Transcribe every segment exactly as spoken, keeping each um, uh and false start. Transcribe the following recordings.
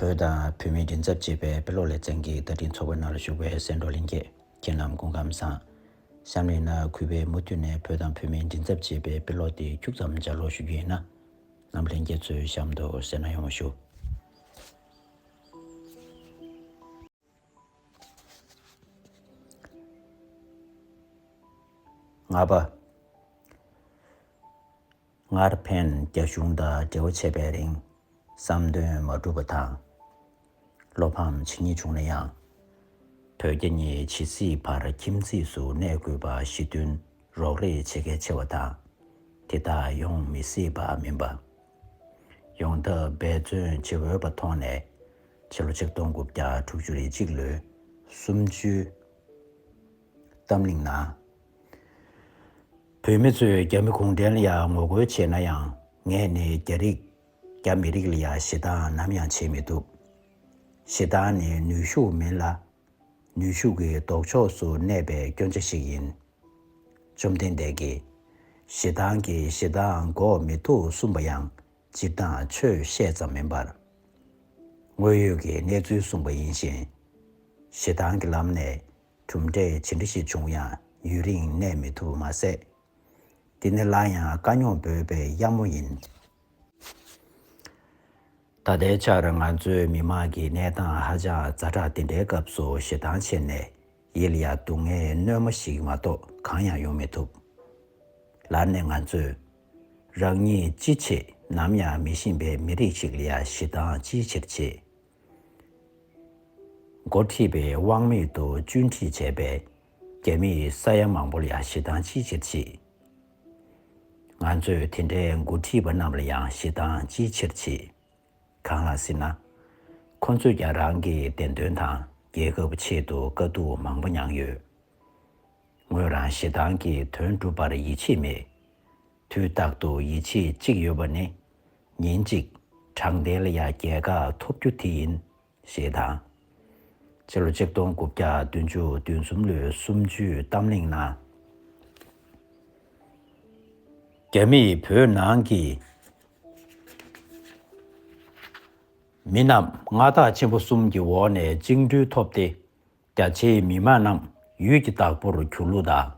བོད་དང་བོད་མིའི་མགྲིན་ཚབ་ཅེས་པའི་དཔེ་ཀློག་ལེ་ཚན་གྱི་བརྡ་འཕྲིན་ཚོགས་པའི་ནང་ལ་ཞུགས་པའི་སེང་འབྲོག་གླིང་གི་ཁྱེད་རྣམས་སྐུ་ཁམས་བཟང་། གཤམ་གླིང་ན་གུས་པས་མུ་མཐུད་ནས་བོད་དང་བོད་མིའི་མགྲིན་ཚབ་ཅེས་པའི་དཔེ་ཀློག་དེ་ཁྱུག་ཙམ་ལྗགས་ཀློག་ཞུ་རྒྱུ་ཡིན་ན། རྣམ་པ་ལྷན་རྒྱས་ཚོས་གཤམ་དུ་གསན་གནང་ཡོང་བ་ཞུ། ལྔ་པ། སྔར་ཕན་རྒྱ་གཞུང་དང་འབྲེལ་བ་བྱས་པའི་རིང་། བསམ་དོན་མ་འགྲུབ་པ་དང་། བློ་ཕམ་ཇི་སྙེད་བྱུང་ན་ཡང་། བོད་རྒྱ་གཉིས་ཇི་སྲིད་བར་ཁྱིམ་མཚེས་སུ་གནས་དགོས་པ་ཞི་མཐུན་རོགས་རེས་བྱེད་གལ་ཆེ་བ་དང་། དེ་དག་ཡོང་མི་སྲིད་པ་མིན་པ། ཡོང་ཐབས་འབད་བརྩོན་བྱེད་འོས་པ་མཐོང་ནས། ཕྱི་ལོ་ཆིག་སྟོང་དགུ་བརྒྱ་དྲུག་ཅུ་རེ་གཅིག་ལོའི་གསུམ་བཅུའི་གཏམ་གླེང་ནང་། བོད་མི་ཚོས་རྒྱ་མི་གུང་ཁྲན་ལ་ཡང་ངོ་རྒོལ་བྱས་ན་ཡང་། ངས་ནི་རྒྱ་རིགས། རྒྱ་མི་རིགས་ལ་ཡང་ཞེ་སྡང་ནམ་ཡང་བྱེད་མི་ཐུབ། ཞེ་སྡང་ནི་ནུས་ཤུགས་མིན་ལ། ནུས་ཤུགས་ཀྱི་ལྡོག་ཕྱོགས་སུ་གནས་པའི་སྐྱོན་ཆ་ཞིག་ཡིན། བཅོམ་ལྡན་འདས་ཀྱིས། ཞེ་སྡང་གིས་ཞེ་སྡང་འགོག་མི་ཐུབ་གསུངས་པ་ཡང་། སྤྱིར་བཏང་ཆོས་བཤད་ཙམ་མིན་པར། དངོས་ཡོད་ཀྱི་གནས་ཚུལ་གསུངས་པ་ཡིན་ཞིང་། ཞེ་སྡང་གི་ལམ་ནས་གྲུབ་འབྲས་ཇི་འདྲ་ཞིག་བྱུང་ཡང་ཡུན་རིང་གནས་མི་ཐུབ་མ་ཟད། དེ་ནི་སླར་ཡང་དཀའ་རྙོག་འབོད་པའི་གཡབ་མོ་ཡིན། ད་ལྟའི་ཆར་ང་ཚོའི་མི་དམངས་ཀྱི་གནས་སྟངས་ཧ་ཅང་ཛ་དྲག་དེ་འདྲའི་སྐབས་སུ་ཞེ་སྡང་ཆེ་ནས་ཡིད་ལ་ཡང་སྡུག་བསྔལ་རྣོན་མོ་ཞིག་མ་གཏོགས་གང་ཡང་ཡོང་མི་ཐུབ། ལར་ནས་ང་ཚོས་རང་ཉིད་ཅི་བྱེད་ནམ་ཡང་མི་ཤེས་པའི་མི་རིགས་ཤིག་ལ་ཡང་ཞེ་སྡང་ཅིའི་ཕྱིར་བྱེད། འགོ་ཁྲིད་པའི་དབང་མེད་དུ་བཅོས་ཁྲིད་བྱས་པའི་རྒྱ་མིའི་ས་ཡ་མང་པོ་ལ་ཡང་ཞེ་སྡང་ཅིའི་ཕྱིར་བྱེད། ང་ཚོས་དེ་འདྲའི་འགོ་ཁྲིད་པ་རྣམས་ལ་ཡང་ཞེ་སྡང་ཅིའི་ཕྱིར་བྱེད། གང་ལགས་ཟེར་ན། ཁོ་ཚོས་ཀྱང་རང་གི་བདེན་དོན་དང་རྒྱལ་ཁབ་ཆེད་དུ་དཀའ་སྡུག་མང་པོ་མྱངས་ཡོད། ངོས་རང་ཞེ་སྡང་གིས་དོན་འགྲུབ་པར་ཡིད་ཆེས་མེད། དུས་རྟག་ཏུ་ཡིད་ཆེས་གཅིག་ཡོད་པ་ནི། ཉིན་གཅིག་དྲང་བདེན་ལ་ཡང་རྒྱལ་ཁ་ཐོབ་རྒྱུ་དེ་ཡིན། ཞེས་དང་། ཕྱི་ལོ་ཆིག་སྟོང་དགུ་བརྒྱ་བདུན་ཅུ་དོན་གསུམ་ལོའི་གསུམ་བཅུའི་གཏམ་གླེང་ནང་། རྒྱ་མིས་བོད་ནང་གི་མི་རྣམས་མངའ་བདག་ཆེན་པོ་གསུམ་གྱི་འོག་ནས་བཅིངས་འགྲོལ་ཐོབ་སྟེ། རྒྱ་ཆེའི་མི་དམངས་རྣམས་ཡུལ་གྱི་བདག་པོར་གྱུར་ལུགས་དང་།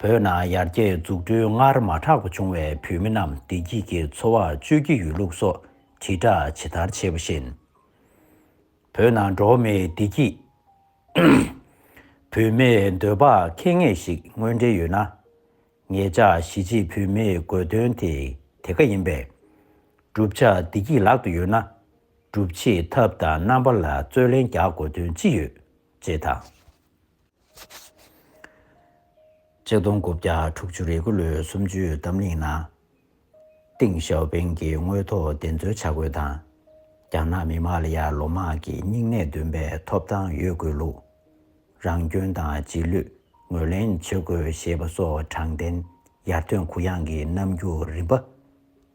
བོད་ནང་ཡར་རྒྱས་འཛུགས་སྐྲུན་སྔར་མ་གྲགས་པ་བྱུང་བའི་བོད་མི་རྣམས་བདེ་སྐྱིད་ཀྱི་འཚོ་བ་སྤྱོད་ཀྱི་ཡོད་ལུགས་སོགས་དྲིལ་བསྒྲགས་ཇི་ལྟར་བྱས་པ་བཞིན། བོད་ནང་འགྲོ་བ་མིའི་བདེ་སྐྱིད། བོད་མིའི་འདོད་པ་ཁེངས་ངེས་ཤིག་དངོས་འབྲེལ་ཡོད་ན། ངེད་ཅག་གཞིས་བྱེས་བོད་མིའི་དགོས་དོན་དེ་དེ་ག་ཡིན་པས། བསྒྲུབ་བྱ་བདེ་སྐྱིད་ལག་ཏུ་ཡོད་ན། སྒྲུབ་བྱེད་ཐབས་དང་རྣམ་པ་ལ་རྩོད་ལེན་རྒྱག་དགོས་དོན་ཅི་ཡོད། ཅེས་དང་། ཆིག་སྟོང་དགུ་བརྒྱ་དྲུག་ཅུ་རེ་དགུ་ལོའི་གསུམ་བཅུའི་གཏམ་གླེང་ནང་། ཏེང་ཞའོ་ཕིང་གི་དངོས་ཐོག་བདེན་འཚོལ་བྱ་དགོས་དང་། རྒྱ་ནག་མི་དམངས་ལ་ཡང་ལོ་མང་གི་སྙིང་ནད་འདོན་པའི་ཐོབ་ཐང་ཡོད་དགོས་ལུགས། རང་སྐྱོན་དང་རྗེས་ལུས་ངོས་ལེན་བྱེད་དགོས་ཞེས་པ་སོགས་དྲང་བདེན་ཡར་ཐོན་གུ་ཡངས་ཀྱི་རྣམ་འགྱུར་རིམ་པ་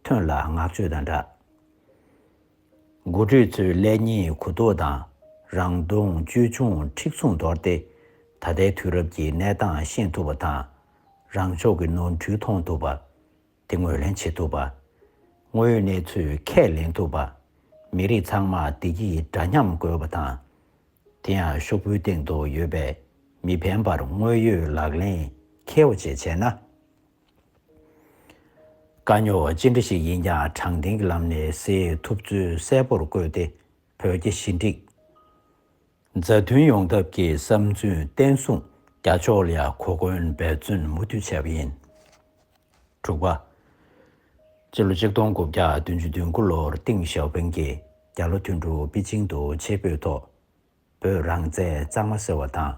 ཐོན་ལ་བསྔགས་བརྗོད་དང་སྦྲགས། འགོ་ཁྲིད་ཚོས་ཀླད་རྙིང་གུ་དོག་དང་རང་གདོང་བཅོས་ཆུང་མཁྲེགས་བཟུང་དོར་ཏེ། ད་ལྟའི་དུས་རབས་ཀྱི་གནས་སྟངས་ཤེས་ཐུབ་པ་དང་། རང་ཕྱོགས་ཀྱི་ནོར་འཁྲུལ་མཐོང་ཐུབ་པ། དེ་ངོས་ལེན་བྱེད་ཐུབ་པ། དངོས་ཡོད་གནས་ཚུལ་ཁས་ལེན་ཐུབ་པ། མི་རིགས་ཚང་མ་བདེ་སྐྱིད་འདྲ་མཉམ་དགོས་པ་དང་། དེ་ཡང་ཤོག་བུའི་སྟེང་དུ་ཡོད་པའི་མི་ཕན་པར་དངོས་ཡོད་ལག་ལེན་མཁས་པ་བཅས་བྱས་ན། དཀའ་རྙོག་ཅི་འདྲ་ཞིག་ཡིན་ཀྱང་དྲང་བདེན་གྱི་ལམ་ནས་སེལ་ཐུབ་ཚུལ་གསལ་པོར་བཀོད་དེ། བོད་རྒྱ་ཞི་འགྲིག་མཛའ་མཐུན་ཡོང་ཐབས་ཀྱི་བསམ་ཚུལ་བརྟན་སྲུང་རྒྱ་ཕྱོགས་ལ་ཡང་གོ་སྐོན་འབད་བརྩོན་མུ་མཐུད་བྱས་པ་ཡིན། དྲུག་པ། སྤྱི་ལོ་ཆིག་སྟོང་དགུ་བརྒྱ་བདུན་ཅུ་དོན་དགུ་ལོར་ཏེང་ཞའོ་ཕིང་གིས་རྒྱ་ལོ་དོན་དྲུག་པེ་ཅིང་དུ་ཆེད་ཕེབས་ཐོག་བོད་རང་བཙན་གཙང་མ་ཟེར་བ་དང་།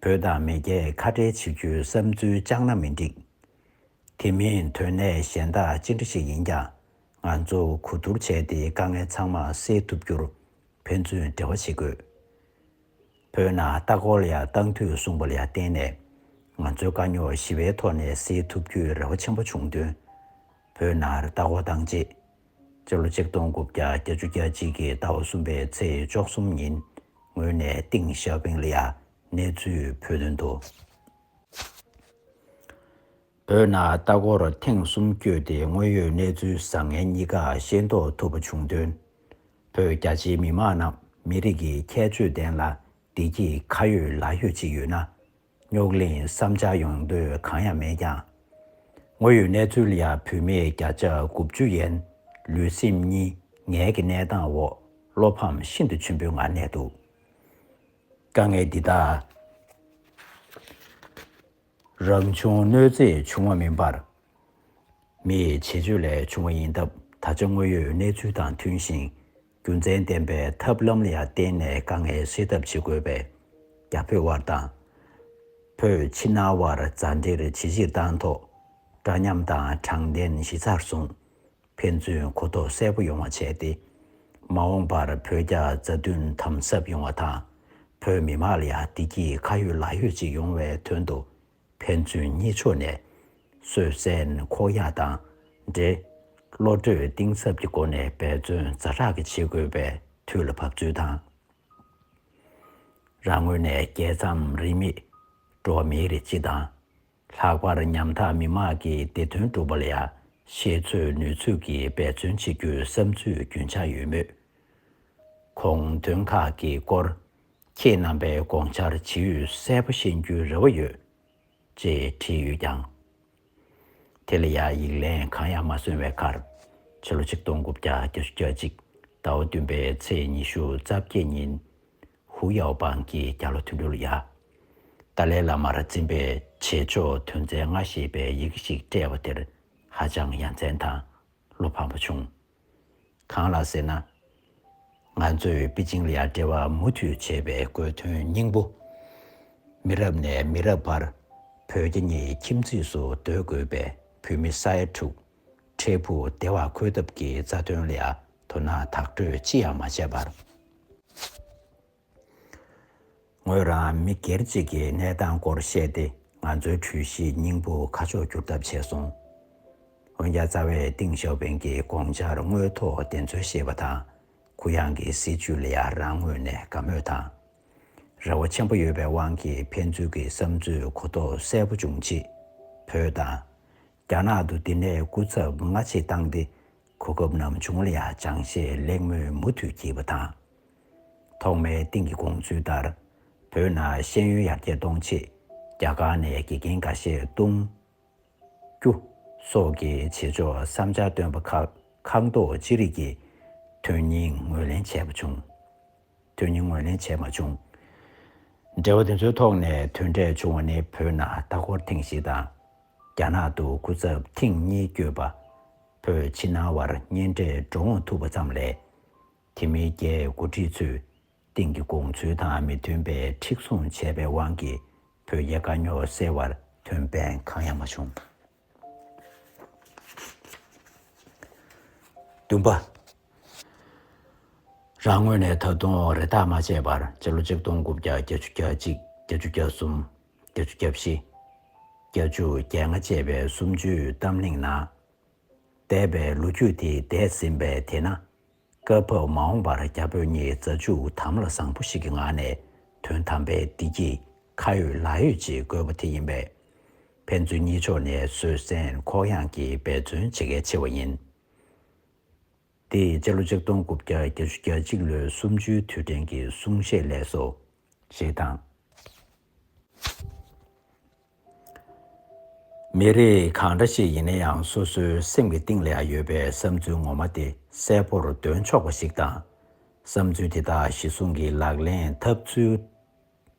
བོད་དང་མེས་རྒྱལ་ཁ་བྲལ་བྱེད་རྒྱུའི་བསམ་ཚུལ་བཅངས་ན་མི་འགྲིག་དེ་མིན་དོན་གནད་གཞན་དག་ཅི་འདྲ་ཞིག་ཡིན་ཀྱང་ང་ཚོ་གོ་བསྡུར་བྱས་ཏེ་དཀའ་ངལ་ཚང་མ་སེལ་ཐུབ་རྒྱུར་ཕན་ཚུན་འབྲེལ་བ་བྱེད་དགོས། བོད་ནང་ལྟ་སྐོར་ལ་ཡང་བཏང་འདོད་གསུངས་པ་ལ་ཡང་བརྟེན་ནས་ང་ཚོའི་དཀའ་རྙོག་ཞི་བའི་ཐོག་ནས་སེལ་ཐུབ་རྒྱུའི་རེ་བ་ཆེན་པོ་བྱུང་དོན། བོད་ནང་ལྟ་སྐོར་བཏང་རྗེས། སྤྱི་ལོ་ཆིག་སྟོང་དགུ་བརྒྱ་བརྒྱད་ཅུ་གྱ་གཅིག་གི་ཟླ་བ་གསུམ་པའི་ཚེས་བཅུ་གསུམ་ཉིན་ངོས་ནས་ཏེང་ཞའོ་ཕིང་ལ་ཡང་གནས་ཚུལ་ཕུལ་དོན་དུ། བོད་ནང་ལྟ་སྐོར་ཐེངས་གསུམ་བསྐྱོད་དེ་དངོས་ཡོད་གནས་ཚུལ་བཟང་ངན་གཉིས་ཀ་ཤེས་རྟོགས་ཐུབ་པ་བྱུང་དོན། བོད་རྒྱ་ཆེའི་མི་མང་རྣམས་མི་རིགས་ཀྱི་ཁྱད་ཆོས་ལྡན་ལ་བདེ་སྐྱིད་ཁ་ཡོད་ལག་ཡོད་ཅིག་ཡོད་ན། རྙོག་གླེང་བསམ་འཆར་ཡོང་འདོད་གང་ཡང་མེད་ཀྱང་། དངོས་ཡོད་གནས་ཚུལ་ལ་ཡང་བོད་མི་བརྒྱ་ཆ་དགུ་བཅུ་ཡན་ལུས་སེམས་གཉིས་ངལ་གྱི་གནས་སྟངས་འོག་བློ་ཕམ་ཤིན་ཏུ་ཆེན་པོའི་ངང་གནས་འདུག་དཀའ་ངལ་འདི་དག་རང་བྱུང་གནོད་འཚེ་བྱུང་བ་མིན་པར། མིའི་བྱེད་སྤྱོད་ལས་བྱུང་བ་ཡིན་སྟབས། ད་ཆ་དངོས་ཡོད་གནས་ཚུལ་དང་མཐུན་ཞིང་རྒྱུ་མཚན་ལྡན་པའི་ཐབས་ལམ་ལ་ཡང་བརྟེན་ནས་དཀའ་ངལ་སེལ་ཐབས་བྱེད་དགོས་པས། རྒྱ་བོད་དབར་དང་། བོད་ཕྱི་ནང་དབར་མཛའ་འབྲེལ་ཇེ་ཆེར་བཏང་ཐོག་འདྲ་མཉམ་དང་དྲང་བདེན་གཞི་རྩར་བཟུང་། ཕན་ཚུན་གོ་རྟོགས་གསལ་པོ་ཡོང་བ་བྱས་ཏེ། མ་འོངས་པར་བོད་རྒྱ་མཛའ་མཐུན་དམ་ཟབ་ཡོང་བ་དང་། བོད་མི་མང་ལ་ཡང་བདེ་སྐྱིད་ཁ་ཡོད་ལག་ཡོད་ཅིག་ཡོང་བའི་དོན་དུ། ཕན་ཚུན་གཉིས་ཕྱོགས་ནས་སོ་སོའི་སེམས་ཁོག་ཡངས་དང་འབྲེལ། བློ་གྲོས་གཏིང་ཟབ་ཀྱི་སྒོ་ནས་འབད་བརྩོན་ཛ་དྲག་གིས་བྱེད་དགོས་པའི་དུས་ལ་བབ་ཚུལ་དང་། རང་ངོས་ནས་རྒྱལ་མཚམས་རིས་མེད་འགྲོ་བ་མིའི་རིགས་སྤྱི་དང་། ལྷག་པར་ཉམ་ཐག་མི་དམངས་ཀྱི་བདེ་དོན་སྒྲུབ་པ་ལ་ཡང་ཤེས་ཚོད་ནུས་ཚོད་ཀྱིས་འབད་བརྩོན་བྱེད་རྒྱུའི་བསམ་ཚུལ་རྒྱུན་ཆགས་ཡོད་མོད། དགོངས་དོན་ཁག་གི་སྐོར་ཁྱེད་རྣམ་པའི་དགོངས་འཆར་ཇི་ཡོད་གསལ་པོ་ཤེས་རྒྱུའི་རེ་བ་ཡོད། ཅེས་བྲིས་ཡོད་ཀྱང་། དེ་ལ་ཡང་ཡིག་ལན་གང་ཡང་མ་སོན་པའི་ཁར། ཕྱི་ལོ་ཆིག་སྟོང་དགུ་བརྒྱ་བརྒྱད་ཅུ་གྱ་གཅིག་ཟླ་བ་བདུན་པའི་ཚེས་ཉི་ཤུ་རྩ་བརྒྱད་ཉིན། ཧུའུ་ཡའོ་པང་གིས་རྒྱ་ལོ་དོན་གྲུབ་ལ་ཡ། ཏཱ་ལའི་བླ་མར་འཛིན་པའི་བྱེད་ཕྱོགས་དོན་ཚན་ལྔ་ཞེས་པའི་ཡི་གེ་ཞིག་སྤྲད་པ་དེར་ཧ་ཅང་ཡ་མཚན་དང་བློ་ཕམ་པ་བྱུང་། གང་ལགས་ཟེར་ན། ང་ཚོས་པེ་ཅིང་ལ་ཡ་འབྲེལ་བ་མུ་མཐུད་བྱེད་པའི་དགོས་དོན་སྙིང་པོ། མི་རབས་ནས་མི་རབས་བར་བོད་རྒྱ་གཉིས་ཁྱིམ་མཚེས་སུ་སྡོད་དགོས་པའི་བོད་མི་ས་ཡ་དྲུག་འཕྲལ་ཕུགས་བདེ་བར་འཁོད་ཐབས་ཀྱི་རྩ་དོན་ལ་ཡ་དོ་སྣང་དག་སྤྲོད་ཅི་ཡང་མ་བྱས་པར། ངོས་རང་མི་སྒེར་གཅིག་གི་གནས་སྟངས་སྐོར་བཤད་དེ། ང་ཚོའི་གྲོས་གཞིའི་སྙིང་པོ་ཁ་ཕྱོགས་བསྒྱུར་ཐབས་བྱས་སོང་། འོན་ཀྱང་རྩ་བའི་ཏེང་ཞའོ་ཕིང་གི་དགོངས་འཆར་དངོས་ཐོག་བདེན་འཚོལ་བྱེད་པ་དང་། གུ་ཡངས་ཀྱི་སྲིད་བྱུས་ལ་ཡང་རང་ངོས་ནས་དགའ་མོས་དང་། རེ་བ་ཆེན་པོ་ཡོད་པའི་དབང་གིས་ཕན་ཚུན་གྱི་བསམ་ཚུལ་གོ་རྟོགས་གསལ་པོ་བྱུང་རྗེས། བོད་དང་། རྒྱ་ནག་ཏུ་འདི་ནས་སྐུ་ཚབ་སྔ་ཕྱི་བཏང་སྟེ། གོ་སྐབས་ནམ་བྱུང་ལ་ཡང་སྦྱང་བཤད་གླེང་མོལ་མུ་མཐུད་བགྱིས་པ་དང་། ཐོག་མའི་ཏིང་གི་དགོངས་ཚུལ་ལྟར། བོད་ནང་ཤེས་ཡོན་ཡར་རྒྱས་གཏོང་ཆེད་རྒྱ་གར་ནས་དགེ་རྒན་འགའ་ཤས་གཏོང་རྒྱུ་སོགས་ཀྱི་བྱེད་ཕྱོགས་བསམ་འཆར་བཏོན་པ་ཁག་ཁག་ཐོག་ཅི་རིགས་ཀྱི་དོན་སྙིང་ངོས་ལེན་བྱས་པ་བྱུང་། དོན་སྙིང་ངོས་ལེན་བྱས་མ་བྱུང་། འབྲེལ་བ་དེ་ཚོའི་ཐོག་ནས་དོན་འབྲས་བྱུང་བ་ནི། བོད་ནང་ལྟ་སྐོར་ཐེངས་ཤིག་དང་། རྒྱ་ནག་ཏུ་སྐུ་ཚབ་ཐེངས་གཉིས་བསྐྱོད་པ། བོད་ཕྱི་ནང་བར་གཉེན་འཕྲད་འགྲོ་འོང་ཐུབ་པ་ཙམ་ལས། དེ་མིན་རྒྱའི་འགོ་ཁྲིད་ཚོས་ཏིང་གི་དགོངས་ཚུལ་དང་མི་མཐུན་པའི་མཁྲེགས་བཟུང་བྱས་པའི་དབང་གིས། བོད་རྒྱའི་དཀའ་རྙོག་སེལ་བར་དོན་ཕན་གང་ཡང་མ་བྱུང་། བདུན་པ། རང་ངོས་ནས་ད་དུང་རེ་ཐག་མ་ཆད་པར། སྤྱི་ལོ་ཆིག་སྟོང་དགུ་བརྒྱ་བརྒྱད་ཅུ་གྱ་གཅིག་བརྒྱད་ཅུ་གྱ་གསུམ། བརྒྱད་ཅུ་གྱ་བཞི། བརྒྱད་ཅུ་གྱ་ལྔ་བཅས་པའི་གསུམ་བཅུའི་གཏམ་གླེང་ནང་། འདས་པའི་ལོ་རྒྱུས་དེ་འདས་ཟིན་པས། དེས་ན་སྐབས་བབ་མ་འོངས་པར་རྒྱ་བོད་གཉིས་མཛའ་གཅུགས་དམ་ལ་བཟང་པོ་ཞིག་གི་ངང་ནས། དོན་དམ་པའི་བདེ་སྐྱིད་ཁ་ཡོད་ལག་ཡོད་ཅིག་དགོས་པ་དེ་ཡིན་པས། ཕན་ཚུན་གཉིས་ཕྱོགས་ནས་སོ་སོའི་སེམས་ཁོག་ཡངས་ཀྱིས་འབད་བརྩོན་བྱེད་གལ་ཆེ་བ་ཡིན། འདི་སྤྱི་ལོ་ཆིག་སྟོང་དགུ་བརྒྱ་བརྒྱད་ཅུ་གྱ་གཅིག་ལོའི་གསུམ་བཅུའི་དུས་དྲན་གྱི་གསུང་བཤད་ལས་སོ། ཞེས་དང་། མི་རིགས་གང་འདྲ་ཞིག་ཡིན་ན་ཡང་། སོ་སོའི་སེམས་ཀྱི་གཏིང་ལ་ཡོད་པའི་བསམ་ཚུལ་ངོ་མ་དེ་གསལ་པོར་འདོན་ཆོག་པ་ཞིག་དང་། བསམ་ཚུལ་དེ་དག་གཞི་བཟུང་གིས་ལག་ལེན་འཐབ་ཚུལ།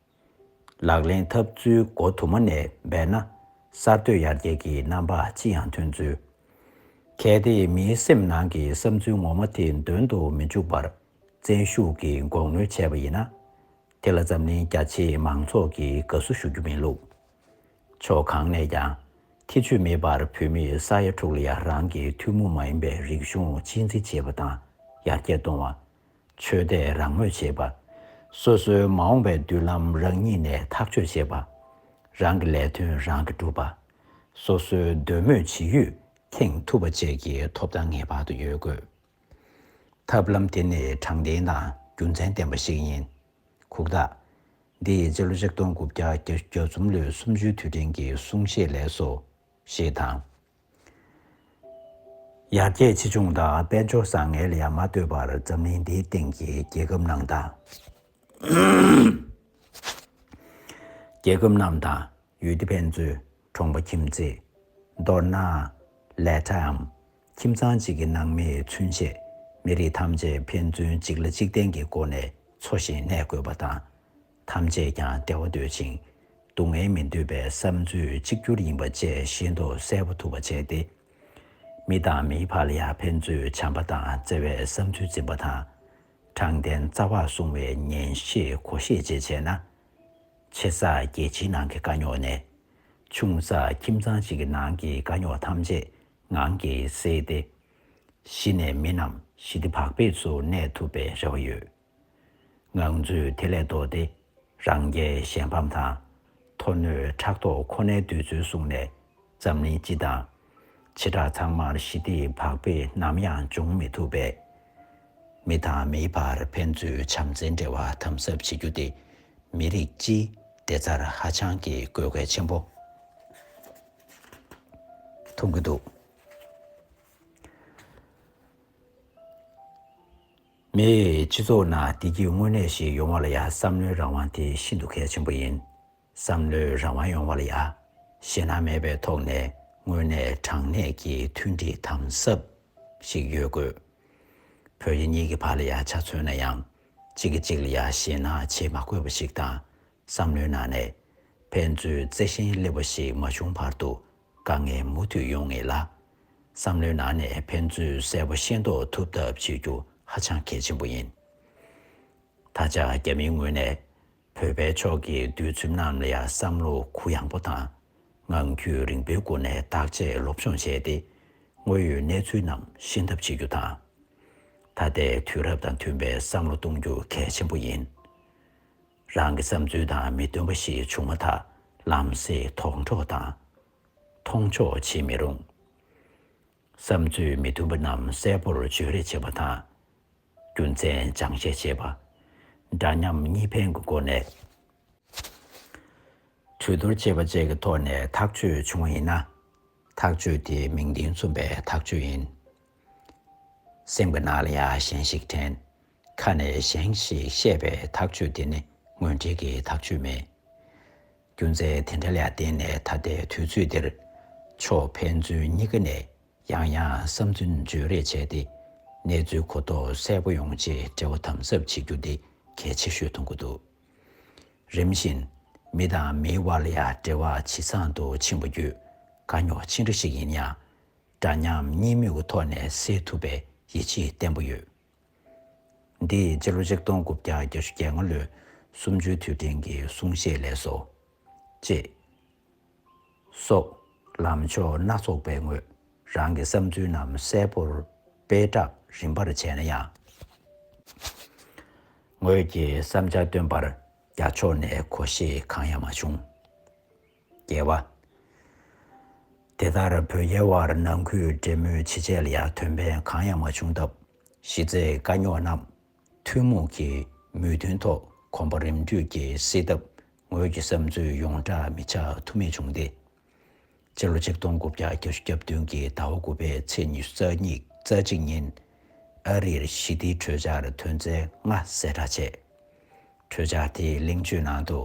ལག་ལེན་འཐབ་ཚུལ་མགོ་དུ་མ་ནས་འབད་ན། གསར་གཏོད་ཡར་རྒྱས་ཀྱི་རྣམ་པ་ཅི་ཡང་ཐོན་ཚུལ། གལ་ཏེ་མིའི་སེམས་ནང་གི་བསམ་ཚུལ་ངོ་མ་དེ་འདོན་དུ་མི་འཇུག་པར། བཙན་ཤུགས་ཀྱིས་འགོག་གནོན་བྱས་པ་ཡིན་ན། དེ་ལ་འཛམ་གླིང་རྒྱ་ཆེའི་མང་ཚོགས་ཀྱིས་དགའ་བསུ་ཞུ་རྒྱུ་མིན་ལུགས། ཕྱོགས་གང་ནས་ཀྱང་ཐེ་བྱུས་མེད་པར་བོད་མི་ས་ཡ་དྲུག་ལ་ཡ་རང་གི་ཐུན་མོང་མ་ཡིན་པའི་རིག་གཞུང་གཅེས་འཛིན་བྱེད་པ་དང་ཡར་རྒྱས་གཏོང་བ། ཆོས་དད་རང་མོས་བྱེད་པ། སོ་སོའི་མ་འོངས་པའི་མདུན་ལམ་རང་ཉིད་ནས་ཐག་གཅོད་བྱེད་པ། རང་གི་ལས་དོན་རང་གིས་སྒྲུབ་པ། སོ་སོའི་འདོད་མོས་ཇི་ཡོད་ཁེངས་ཐུབ་པ་བཅས་ཀྱི་ཐོབ་ཐང་ངེས་པར་དུ་ཡོད་དགོས། ཐབས་ལམ་དེ་ནི་དྲང་བདེན་དང་རྒྱུ་མཚན་ལྡན་པ་ཞིག་ཡིན། ཁུག་རྟ། འདི་ཡི་སྤྱི་ལོ་ཆིག་སྟོང་དགུ་བརྒྱ་བརྒྱད་ཅུ་གྱ་གསུམ་ལོའི་གསུམ་བཅུའི་དུས་དྲན་གྱི་གསུང་བཤད་ལས་སོ། ཞེས་དང་། ཡར་རྒྱས་ཆེ་ཆུང་དང་དཔལ་འབྱོར་བཟང་ངན་ལ་ཡང་མ་ལྟོས་པར་འཛམ་གླིང་འདིའི་སྟེང་གི་རྒྱལ་ཁབ་རྣམས་དང་། རྒྱལ་ཁབ་རྣམས་དང་ཡུལ་སྡེ་ཕན་ཚུན། གྲོང་པ་ཁྱིམ་མཚེས། མདོར་ན། ལས་གྲྭའམ། ཁྱིམ་ཚང་གཅིག་གི་ནང་མི་ཚུན་ཆད་མི་རིགས་ཐམས་ཅད་ཕན་ཚུན་གཅིག་ལ་གཅིག་བརྟེན་གྱི་སྒོ་ནས་འཚོ་ཞིང་གནས་དགོས་པ་དང་། ཐམས་ཅད་ཀྱང་བདེ་བ་འདོད་ཅིང་སྡུག་བསྔལ་མི་འདོད་པའི་བསམ་ཚུལ་གཅིག་གྱུར་ཡིན་པ་བཅས་ཤིན་ཏུ་གསལ་པོ་ཐུབ་པ་བྱས་ཏེ། མི་དང་མིའི་བར་ལ་ཡང་ཕན་ཚུན་བྱམས་པ་དང་བརྩེ་བའི་བསམ་ཚུལ་འཛིན་པ་དང་། དྲང་བདེན་རྩ་བར་སྲུང་བའི་ངན་ཤེས་གོ་ཤེས་བཅས་བྱས་ན། ཆེ་ས་རྒྱལ་སྤྱིའི་ནང་གི་དཀའ་རྙོག་ནས། ཆུང་ས་ཁྱིམ་ཚང་གཅིག་གི་ནང་གི་དཀའ་རྙོག་ཐམས་ཅད་ངང་གིས་སེལ་ཏེ། གཞི་ནས་མི་རྣམས་ཞི་བདེ་བག་ཕེབས་སུ་གནས་ཐུབ་པའི་རེ་བ་ཡོད། ངང་ཚུལ་དེ་ལས་ལྡོག་སྟེ། རང་རྒྱལ་གཞན་ཕམ་དང་། མཐོ་གནོན་ཕྲག་དོག་ཁོ་ནའི་འདོད་ཚུལ་བཟུང་ནས། འཛམ་གླིང་སྤྱི་དང་། བྱེ་བྲག་ཚང་མར་ཞི་བདེ་བག་ཕེབས་ནམ་ཡང་འབྱུང་མི་ཐུབ་པས། མི་དང་མིའི་བར་ཕན་ཚུན་བྱམས་བརྩེའི་འབྲེལ་བ་དམ་ཟབ་བྱེད་རྒྱུ་དེ། མི་རིགས་སྤྱིའི་བདེ་རྩར་ཧ་ཅང་གི་དགོས་གལ་ཆེན་པོ་མཐོང་གི་འདུག། མིའི་སྤྱི་ཚོགས་ནང་བདེ་སྐྱིད་དངོས་གནས་ཤིག་ཡོང་བ་ལ་ཡང་བསམ་བློའི་རང་དབང་དེ་ཤིན་ཏུ་གལ་ཆེན་པོ་ཡིན། བསམ་བློའི་རང་དབང་ཡོང་བ་ལ་ཡང་ཞེད་སྣང་མེད་པའི་ཐོག་ནས་དངོས་གནས་དྲང་གནས་ཀྱི་མཐུན་སྒྲིལ་དམ་ཟབ་ཞིག་ཡོད་དགོས། བོད་རྒྱ་གཉིས་ཀྱི་བར་ལ་ཡང་ཆ་མཚོན་ན་ཡང་། གཅིག་གིས་གཅིག་ལ་ཡང་ཞེད་སྣང་བྱེད་མ་དགོས་པ་ཞིག་དང་། བསམ་བློའི་ནང་ནས་ཕན་ཚུན་བརྩེ་ཞེན་སླེབས་པ་ཞིག་མ་བྱུང་བར་དུ་དཀའ་ངལ་མུ་མཐུད་ཡོང་ངེས་ལ། བསམ་བློའི་ནང་ནས་ཕན་ཚུན་གསལ་པོ་ཤེས་རྟོགས་ཐུབ་ཐབས་བྱེད་རྒྱུ་ཧ་ཅང་གལ་ཆེན་པོ་ཡིན། ད་ཆ་རྒྱ་མིའི་ངོས་ནས་བོད་པའི་ཕྱོགས་ཀྱི་འདུལ་འཛོམས་རྣམས་ལ་ཡང་བསམ་བློ་གུ་ཡངས་པོ་དང་། ངང་རྒྱུད་རིང་པོའི་སྒོ་ནས་བརྟག་དཔྱད་སློབ་སྦྱོང་བྱས་ཏེ། དངོས་ཡོད་གནས་ཚུལ་རྣམས་ཤེས་ཐབས་བྱེད་རྒྱུ་དང་། ད་ལྟའི་དུས་རབས་དང་མཐུན་པའི་བསམ་བློ་གཏོང་རྒྱུ་གལ་ཆེན་པོ་ཡིན། རང་གི་བསམ་ཚུལ་དང་མི་མཐུན་པ་ཞིག་བྱུང་མ་ཐག་ལམ་སེང་དོགས་འདྲི་དང་། མཐོང་ཕྱོགས་བྱེད་མི་རུང་། བསམ་ཚུལ་མི་མཐུན་པ་རྣམས་གསལ་པོར་བརྗོད་རེས་བྱེད་པ་དང་། རྒྱུ་མཚན་སྦྱང་བཤད་བྱེད་པ། འདྲ་མཉམ་གཉིས་ཕན་གྱི་སྒོ་ནས། གྲོས་བསྡུར་བྱེད་པ་བཅས་ཀྱི་ཐོག་ནས་ཐག་གཅོད་བྱུང་བ་ཡིན་ན། ཐག་གཅོད་དེ་མིང་དོན་མཚུངས་པའི་ཐག་གཅོད་ཡིན། སེམས་ཀྱི་ནང་ལ་ཡང་གཞན་ཞིག་དྲན། ཁ་ནས་གཞན་ཞིག་བཤད་པའི་ཐག་གཅོད་དེ་ནི་དངོས་འབྲེལ་གྱི་ཐག་གཅོད་མེད། རྒྱུ་མཚན་དེ་འདྲ་ལ་བརྟེན་ནས་ད་ལྟའི་དུས་ཚོད་འདིར་ཕྱོགས་ཕན་ཚུན་གཉིས་ཀ་ནས་ཡང་ཡང་བསམ་ཚུལ་བརྗོད་རེས་བྱས་ཏེ། གནས་ཚུལ་གོ་རྟོགས་གསལ་པོ་ཡོང་ཆེད་འབྲེལ་བ་དམ་ཟབ་བྱེད་རྒྱུ་འདི་གལ་ཆེ་ཤོས་མཐོང་གི་འདུག། རིམ་བཞིན་མི་དང་མིའི་དབར་ལ་ཡང་འབྲེལ་བ་ཇེ་བཟང་དུ་ཕྱིན་པ་བརྒྱུད། དཀའ་རྙོག་ཅི་འདྲ་ཞིག་ཡིན་ཡང་། འདྲ་མཉམ་གཉིས་མོས་ཀྱི་ཐོག་ནས་སེལ་ཐུབ་པའི་ཡིད་ཆེས་བརྟན་པོ་ཡོད། འདི་སྤྱི་ལོ་ཆིག་སྟོང་དགུ་བརྒྱ་བརྒྱད་ཅུ་གྱ་ལྔ་ལོའི་གསུམ་བཅུའི་དུས་དྲན་གྱི་གསུང་བཤད་ལས་སོ། ཅེས། སོགས། ལམ་ཕྱོགས་སྣ་ཚོགས་པའི་ངོས་རང་གི་བསམ་ཚུལ་རྣམས་གསལ་པོར་སྤེལ་གྲགས་རིམ་པར་བྱས་ན་ཡང་། ངོས་ཀྱི་བསམ་འཆར་བཏོན་པར་རྒྱ་ཕྱོགས་ནས་གོ་ཤེས་གང་ཡང་མ་བྱུང་། རྒྱལ་བ། དེ་ལྟར་བོད་རྒྱའི་དབར་ནང་ཁུལ་འབྲེལ་མོལ་ཇི་བྱས་ལ་ཡང་དོན་ཕན་གང་ཡང་མ་བྱུང་སྟབས། གཞི་རྩའི་དཀའ་རྙོག་རྣམས་ཐུན་མོང་གི་མོས་མཐུན་ཐོག་གོམ་པ་རིམ་བགྲོད་ཀྱིས་སེལ་ཐབས་ངོས་ཀྱི་བསམ་ཚུལ་ཡོངས་གྲགས་མི་ཆགས་ཐུབ་མེད་བྱུང་སྟེ། སྤྱི་ལོ་ཆིག་སྟོང་དགུ་བརྒྱ་བརྒྱད་ཅུ་གྱ་བདུན་གྱི་ཟླ་བ་དགུ་པའི་ཚེས་ཉི་ཤུ་རྩ་གཉིས་རྩ་གཅིག་ཉིན། ཨ་རིར་ཞི་བདེའི་གྲོས་འཆར་དོན་ཚན་ལྔ་གསལ་བསྒྲགས་བྱས། གྲོས་འཆར་དེའི་གླེང་བརྗོད་ནང་དུ།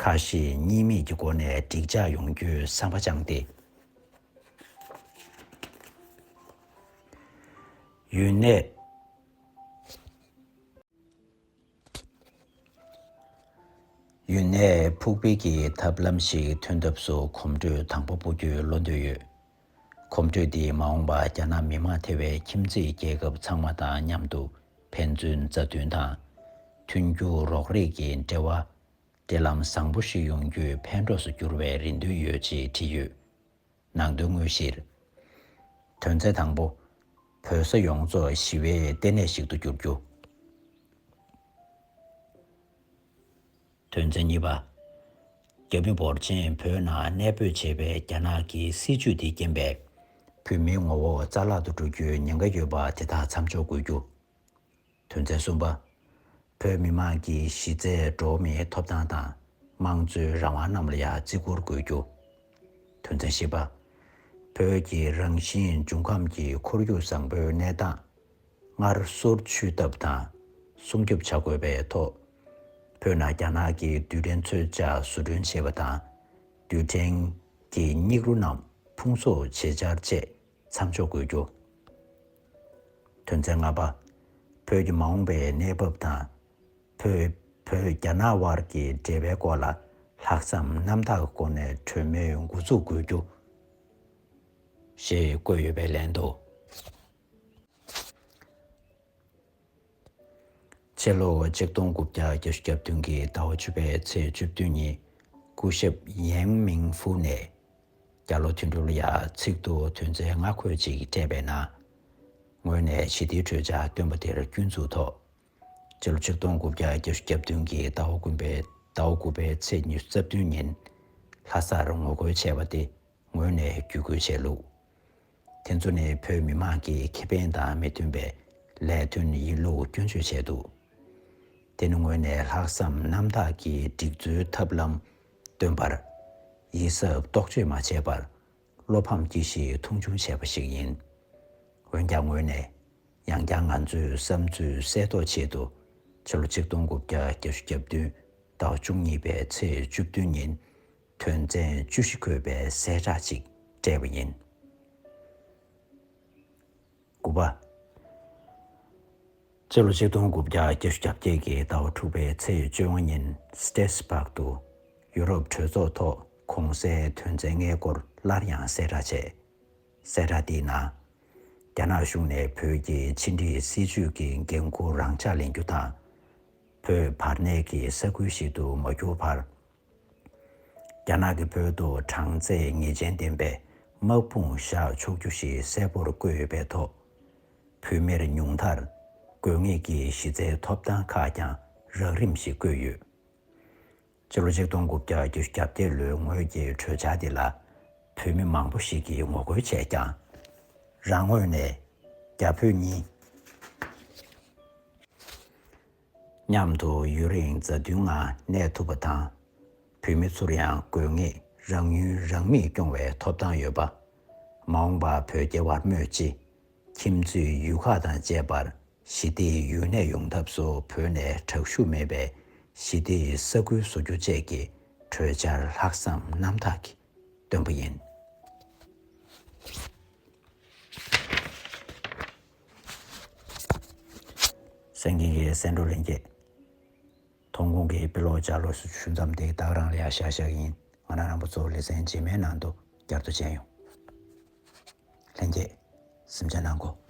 ཁ་ཞེ་གཉིས་མེད་ཀྱི་སྒོ་ནས་འགྲིག་འཇགས་ཡོང་རྒྱུའི་བསམ་པ་བཅངས་ཏེ། ཡུན་ནན། ཡུན་ནན་ཕུག་པའི་གི་ཐབས་ལམ་ཞིག་ཐོན་ཐབས་སུ་གོམ་བགྲོད་དང་པོ་སྤོ་རྒྱུའི་བློ་འདོད་ཡོད། གོམ་བགྲོད་འདིས་མ་འོངས་པར་རྒྱ་ནག་མི་དམངས་ཐེ་བའི་ཁྱིམ་མཚེས་རྒྱལ་ཁབ་ཚང་མ་དང་མཉམ་དུ་ཕན་ཚུན་མཛའ་མཐུན་དང་། མཐུན་འགྱུར་རོགས་རེས་ཀྱི་འབྲེལ་བ་འབྲེལ་ལམ་བཟང་པོ་ཞིག་ཡོང་རྒྱུའི་ཕན་གྲོགས་སུ་འགྱུར་བའི་རེ་འདུན་ཡོད་ཅེས་བྲིས་ཡོད། ནང་དོན་དངོས་གཞིར། དོན་ཚན་དང་པོ། བོད་ས་ཡོངས་རྫོགས་ཞི་བའི་ལྟེ་གནས་ཤིག་ཏུ་འགྱུར་རྒྱུ། དོན་ཚན་གཉིས་པ། རྒྱ་མི་འབོར་ཆེན་བོད་ནང་གནས་སྤོས་བྱས་པའི་རྒྱ་ནག་གི་སྲིད་བྱུས་དེའི་རྐྱེན་པས། བོད་མིའི་ངོ་བོ་རྩ་བརླག་ཏུ་འགྲོ་རྒྱུའི་ཉེན་ཁ་ཡོད་པ་དེ་དག་མཚམས་འཇོག་དགོས་རྒྱུ། དོན་ཚན་གསུམ་པ། བོད་མི་མང་གི་གཞི་རྩའི་འགྲོ་བ་མིའི་ཐོབ་ཐང་དང་། དམངས་གཙོའི་རང་དབང་རྣམས་ལ་ཡང་བརྩི་བཀུར་དགོས་རྒྱུ། དོན་ཚན་བཞི་པ། བོད་ཀྱི་རང་བཞིན་འབྱུང་ཁམས་ཀྱི་ཁོར་ཡུག་བཟང་པོའི་གནས་སྟངས་སྔར་སོར་ཆུད་ཐབས་དང་སྲུང་སྐྱོབ་བྱ་དགོས་པའི་ཐོག་བོད་ནང་རྒྱ་ནག་གི་རྡུལ་ཕྲན་ཚོས་ལྕགས་བཟོ་སྐྲུན་བྱེད་པ་དང་། རྡུལ་ཕྲན་གྱི་སྙིགས་རོ་རྣམས་ཕུང་གསོག་བྱེད་འཆར་བཅས་མཚམས་འཇོག་དགོས་རྒྱུ། དོན་ཚན་ལྔ་པ། བོད་ཀྱི་མ་འོངས་པའི་གནས་བབ་དང་། བོད་བོད་རྒྱ་ནག་དབར་གྱི་འབྲེལ་བའི་སྐོར་ལ་ལྷག་བསམ་རྣམ་དག་གི་སྒོ་ནས་གྲོས་མོལ་འགོ་འཛུགས་དགོས་རྒྱུ། ཞེས་བཀོད་ཡོད་པའི་ལན་དུ། ཕྱི་ལོ་ཆིག་སྟོང་དགུ་བརྒྱ་བརྒྱད་ཅུ་གྱ་བདུན་གྱི་ཟླ་བ་བཅུ་པའི་ཚེས་བཅུ་བདུན་ཉིན་སྐུ་ཞབས་ཡེང་མིང་ཧྥུ་ནས་རྒྱ་ལོ་དོན་གྲུབ་ལ་ཡང་ཚིག་ཐོ་དོན་ཚན་ལྔ་འཁོད་ཅིག་སྤྲད་པའི་ནང་། ངོས་ནས་ཞི་བདེའི་གྲོས་འཆར་བཏོན་པ་དེར་སྐྱོན་འཛུགས་ཐོག་ཕྱི་ལོ་ཆིག་སྟོང་དགུ་བརྒྱ་བརྒྱད་ཅུ་གྱ་བདུན་གྱི་ཟླ་བ་དགུ་པའི་ཟླ་བ་དགུ་པའི་ཚེས་ཉི་ཤུ་རྩ་བདུན་ཉིན་ལྷ་སར་ངོ་རྒོལ་བྱས་པ་དེ་ངོས་ནས་བརྒྱུད་སྐུལ་བྱས་ལུགས། དེ་ཚོ་ནི་བོད་མི་མང་གི་ཁེ་ཕན་དང་མི་མཐུན་པའི་ལས་དོན་ཡིན་ལུགས་སྐྱོན་བརྗོད་བྱས་འདུག་དེ་ནི་ངོས་ནས་ལྷག་བསམ་རྣམ་དག་གིས་སྒྲིག་འཛུགས་ཐབས་ལམ་སྟོན་པར་ཡིད་གཟབ་རྟོག་དཔྱོད་མ་བྱས་པར་བློ་ཕམ་སྐྱེ་གཞིའི་མཐོང་ཆུང་བྱས་པ་ཞིག་ཡིན། འོན་ཀྱང་ངོས་ནས་ཡང་བསྐྱར་ང་ཚོའི་བསམ་ཚུལ་གསལ་རྟོགས་ཆེད་དུ་ཕྱི་ལོ་ཆིག་སྟོང་དགུ་བརྒྱ་བརྒྱད་ཅུ་གྱ་བདུན་ཟླ་བ་བཅུ་གཉིས་པའི་ཚེས་བཅུ་བདུན་ཉིན་དོན་ཚན་བཅུ་བཞི་འཁོད་པའི་གསལ་བསྒྲགས་ཤིག་སྤྲད་པ་ཡིན། དགུ་པ། ཕྱི་ལོ་ཆིག་སྟོང་དགུ་བརྒྱ་བརྒྱད་ཅུ་གྱ་བརྒྱད་ཀྱི་ཟླ་བ་དྲུག་པའི་ཚེས་བཅོ་ལྔ་ཉིན་སི་ཏེ་སི་བྷག་ཏུ་ཡུ་རོབ་གྲོས་ཚོགས་ཐོག་གོང་གསལ་དོན་ཚན་ལྔའི་སྐོར་སླར་ཡང་གསལ་བསྒྲགས་བྱས། གསལ་བསྒྲགས་འདིའི་ནང་། རྒྱ་ནག་གཞུང་ནས་བོད་ཀྱི་ཕྱི་འབྲེལ་སྲིད་ཇུས་ཀྱི་འགན་འཁུར་རང་འཇགས་ལེན་རྒྱུ་དང་། བོད་བར་གནས་ཀྱི་ས་ཁུལ་ཞིག་ཏུ་མ་གྱུར་བར། རྒྱ་ནག་གིས་བོད་དུ་གྲངས་ཚད་ངེས་ཅན་ལྡན་པའི་དམག་དཔུང་བཞག་ཆོག་རྒྱུ་ཞིག་གསལ་པོར་བཀོད་ཡོད་པའི་ཐོག་བོད་མིར་ཉུང་མཐར་དགོས་ངེས་ཀྱི་གཞི་རྩའི་ཐོབ་ཐང་ཁག་ཀྱང་རག་རིམ་ཞིག་བཀོད་ཡོད། ཕྱི་ལོ་ཆིག་སྟོང་དགུ་བརྒྱ་བརྒྱད་ཅུ་གྱ་བརྒྱད་ལོའི་ངོས་ཀྱི་གྲོས་འཆར་འདི་ལ་བོད་མི་མང་པོ་ཞིག་གིས་ངོ་རྒོལ་བྱས་ཀྱང་། རང་ངོས་ནས་རྒྱ་བོད་གཉིས་མཉམ་དུ་ཡུན་རིང་མཛའ་མཐུན་ངང་གནས་ཐུབ་པ་དང་། བོད་མི་ཚོར་ཡང་དགོས་ངེས་རང་ཡུལ་རང་མིས་སྐྱོང་བའི་ཐོབ་ཐང་ཡོད་པ། མ་འོངས་པར་བོད་རྒྱ་དབར་སྨོས་ཅི། ཁྱིམ་མཚེས་ཡུལ་ཁག་དང་བཅས་པར་ཞི་བདེའི་ཡུན་གནས་ཡོང་ཐབས་སུ་བོད་ནས་དྲག་ཤུགས་མེད་པའི་ཞི་བདེའི་ས་ཁུལ་བཟོ་རྒྱུ་བཅས་ཀྱི་གྲོས་འཆར་ལྷག་བསམ་རྣམ་དག་གིས་བཏོན་པ་ཡིན། གསན་མཁན་གྱི་གསན་གྲོགས་ལྷན་རྒྱས། ཐོན་ཁུངས་ཀྱི་དཔེ་ཀློག་ལྗགས་ཀློག་སུ་ཞུ་མཚམས་དེ་ད་ག་རང་ལ་ཡང་བཞག་བཞག་ཡིན། ང་རང་རང་པོ་ཚོ་ལེ་ཚན་རྗེས་མའི་ནང་དུ་བསྐྱར་དུ་མཇལ་ཡོང་། ལྷན་རྒྱས། གཟིམ་འཇག་གནང་གོ།